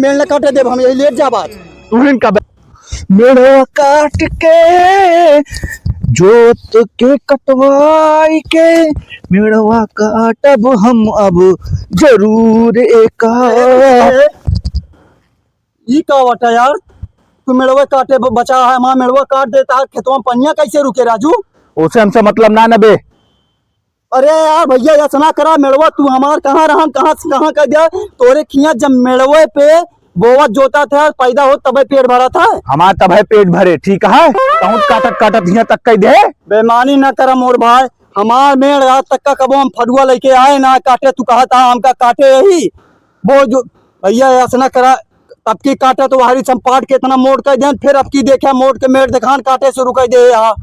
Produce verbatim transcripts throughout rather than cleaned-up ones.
पेड़ न काटे देब हम, यही लेट जा बात। तुहिन का बे-, मेड़वा काट के, जोत के कटवाई के, मेड़वा काटब हम अब जरूर एका। ए, ई का बाटा यार? तू मेड़वे काटे ब-, बचा है, हमार मेड़वा काट देता है, खेतवा में पनिया कैसे रुके राजू? ओसे हमसे मतलब ना न बे। अरे यार भइया, ऐसा ना करा मेड़वा, तू हमार कहाँ रहन, कहाँ से कहाँ कर दिया? तोरे खिया जब मेड़वे पे बोवत जोता था, पैदा हो तबे पेट भरा था। हमार तबे पेट भरे, ठीक है? तहूँ काटत काटत हियाँ तक कह दे। बेमानी ना करा मोर भाई, हमार मेड़ आज तक का कबो हम फड़ुआ लेके आए ना काटे, तू कहा था हमका काटे यही। वो जो भइया ऐसा ना करा, अब की काटा तो वहारी संपाट के इतना मोड़ कर देन, फिर अब की देखा मोड़ के मेड़ दिखान काटे शुरू कर दे यहाँ।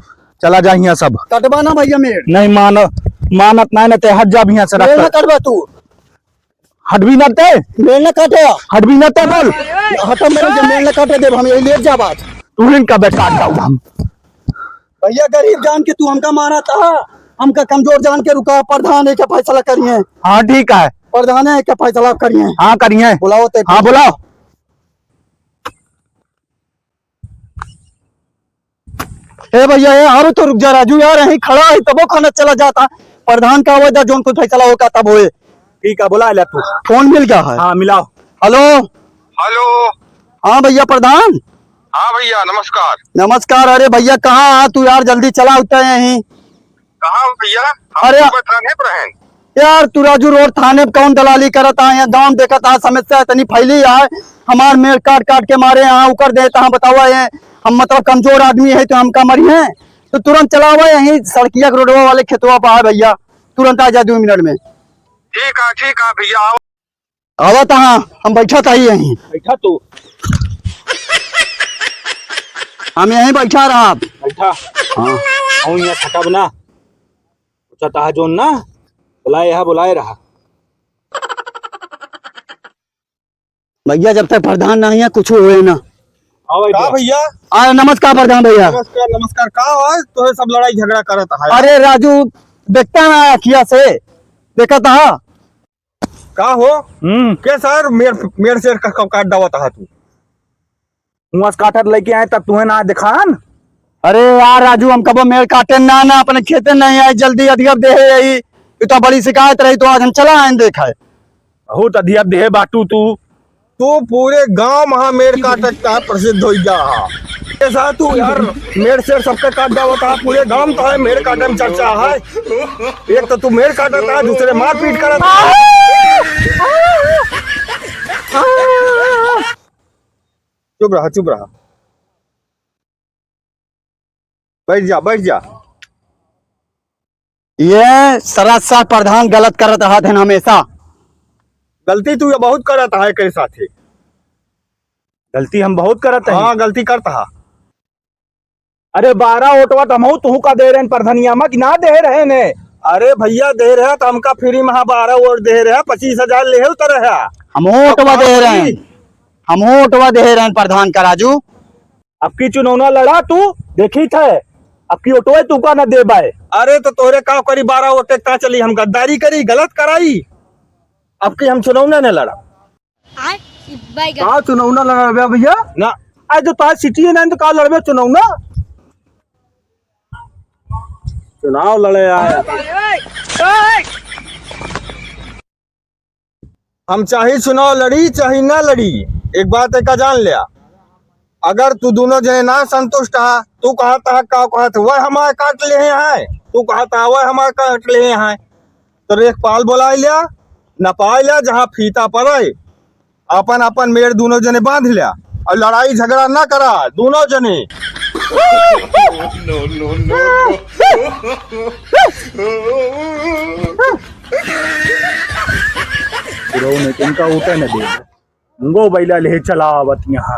चला जा हियाँ सब। कटबा ना भइया मेड़। नहीं मान, मानत नहीं न ते हट जा हियाँ से मेड़ ना रख। कटबा तू। हट भी ना ते। मेड़ ना काटे। हट भी ना ते बोल। हटा मेरे जो मेड़ ना काटे देब हम, यही लेट जा बात। तू इनका बेकार जाऊ हम। भइया गरीब जान के तू हमका मारा था, हमका कमजोर जान के रुका, प्रधान एक फैसला करिए। हाँ ठीक है। प्रधान एक फैसला करिए। हाँ करिए। बुलाओ ते। हाँ बुलाओ। ए भइया, ए, अरे तो रुक जा राजू यार, यहीं खड़ा है, तबो खाना चला जाता। प्रधान का आवाज दा, जोन कोई फैसला होगा तब होए। ठीक है, बुला ले तू। फोन मिल गया है। हाँ, मिलाओ। हेलो। हेलो। हाँ भइया प्रधान। हाँ भइया, नमस्कार। नमस्कार। अरे भइया, कहाँ है तू यार? जल्दी चला उठता है यहीं। कहाँ हो भइया? हम अरे तो थाने पर हैं। यार, तू राजू रोड थाने पे कौन दलाली करत आ? यहाँ गाँव में देखत आ, समस्या इतनी फैली है, हमार मेड़ काट काट के मारे यहाँ उकर देत आ, बतावा ये, हम मतलब कमजोर आदमी है तो हमका मरी है, तो तुरंत चलावा यहीं सड़किया के रोडवा वाले खेतवा पे है भइया, तुरंत आ जा दो मिनट में। ठीक है, ठीक है भइया, आओ। आवत हाँ, हम बैठत ही यहीं। बैठा तू। हम यहीं बैठा रहा। बैठा। हाँ। हम यहाँ खटब ना। उचत हा जोन ना। बुलाए हा, बुलाए रहा। भइया, जब तक प्रधान ना आइया, कुछ होए ना। आओ का भइया। भइया? आ, नमस्कार प्रधान भइया। नमस्कार, नमस्कार। का हो, तोहे सब लड़ाई झगड़ा करत है? अरे राजू, देखता ना अखिया से, देखत हा। का हो? हम्म। के सर, मेड़, मेड़ सेड़ का कब काट डावत हा तू? हुआं से काटत लेके आए, तब तुहे ना दिखान। अरे यार राजू, हम कबो मेड़ काटे ना, ना अपने खेते नहीं आए, जल्दी अधिगम देहे यही। इतना बड़ी शिकायत रही तो आज हम चला आए देखाए। बहुत अधिगम देहे बाटू तू। तू पूरे गांव महा मेड़ काटत का प्रसिद्ध हो गया हा। ऐसा तू यार मेड़ सेड़ सबके काट डावत हा, पूरे गांव तो है मेड़ काटे में चर्चा है। एक तो तू मेड़ काटत हा, दूसरे मारपीट करत हा। चुप रहा, चुप रहा। बैठ जा, बैठ जा। ये सरासर प्रधान गलत करत रहत हन हमेशा। गलती तू ये बहुत करत है के साथे। गलती हम बहुत करत है। हाँ, गलती करत हा। अरे बारह वोटवा तो हमहू तुहू का दे रहे हैं प्रधनिया में कि ना दे रहे हैं? अरे भइया दे रहे तो हमका फ्री में बारह वोट दे रहे, पच्चीस हजार ले तो रहे। हमहू वोटवा दे रहे हैं, हमहू वोटवा दे रहे हैं प्रधान का राजू। अब की चुनौना लड़ा तू, देखी थे, अब की वोटवे तू का न देबे। अरे तो तोरे का करी, बारह वोटे का चली, हम गद्दारी करी, गलत कराई, अब की हम चुनौना न लड़ा। आय, ई बैगन। का चुनौना लड़बे भइया? ना। आज तो तार सिटी है ना, तो का लड़बे चुनौना? चुनाव लड़े आए। हम चाहे चुनाव लड़ी, चाहे ना लड़ी, एक बात एक जान लिया, अगर तू दोनों जने ना संतुष्ट हा, तू कहत हा, का कहत, वह हमारे काट ले हैं, तू कहत हा, वह हमारे काट ले हैं, तो रेखपाल बुलाए लिया, नपाए लिया, जहाँ फीता पड़े, अपन अपन मेड़ दोनों जने बांध लिया और लड़ाई झगड़ा ना करा दोनों जने। No, no, no, no। पुरौ ने इनका उठे न दे। उंगो बैला ले चला आवत यहाँ।